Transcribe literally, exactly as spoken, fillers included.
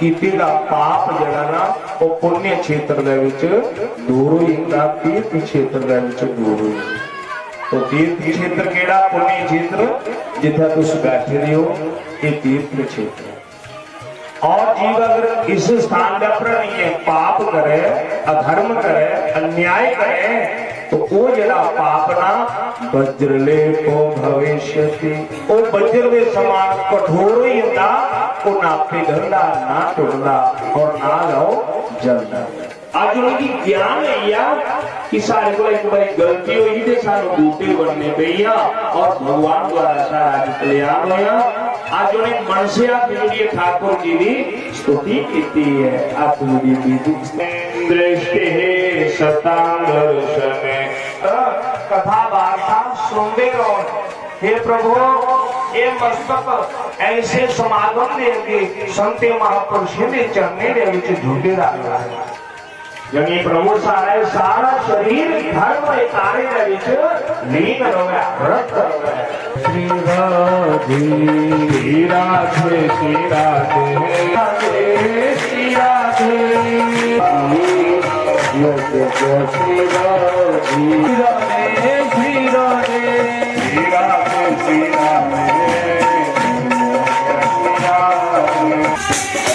कीते दा पाप जेह्ड़ा ना, ओह् पुण्य क्षेत्र दे विच दूर होई जंदा, तीर्थ क्षेत्र दे विच दूर होई जंदा। तो तीर्थ क्षेत्र केह्ड़ा? पुण्य क्षेत्र, जित्थै तुस बैठे दे हो, ये तीर्थ क्षेत्र। और जीव अगर इस स्थान का प्रणीय पाप करे, अधर्म करे, अन्याय करे, तो वो जरा पाप ना वज्रलेपो भविष्यति, वो वज्र के समान कठोर हो जाता। वो ना पिघलता, ना टुटता और ना लो जलता। अज उनकी ज्ञान है या कि सारे को एक बार गलती हुई थे, सानू बूटे बनने पे या और भगवान द्वारा सारा अज कल्याण होया। अज उन्हें मनस्या पीढ़ी ठाकुर जी की स्तुति की है। अत मेरी दृष्टि सतां दर्शन। कथा वार्ता सुनते रहो। हे प्रभु, ये मस्तक ऐसे समागम दे अगे संते महापुरुषों के चरणों के विच झुके रहा। यानी प्रभु सारा, सारा शरीर धर्म के कार्य के विच लीन रहे, व्रत रहे। श्री राधे, श्री राधे, श्री राधे, श्री राधे, श्री राधे। श्री राधे, श्री राधे, श्री राधे।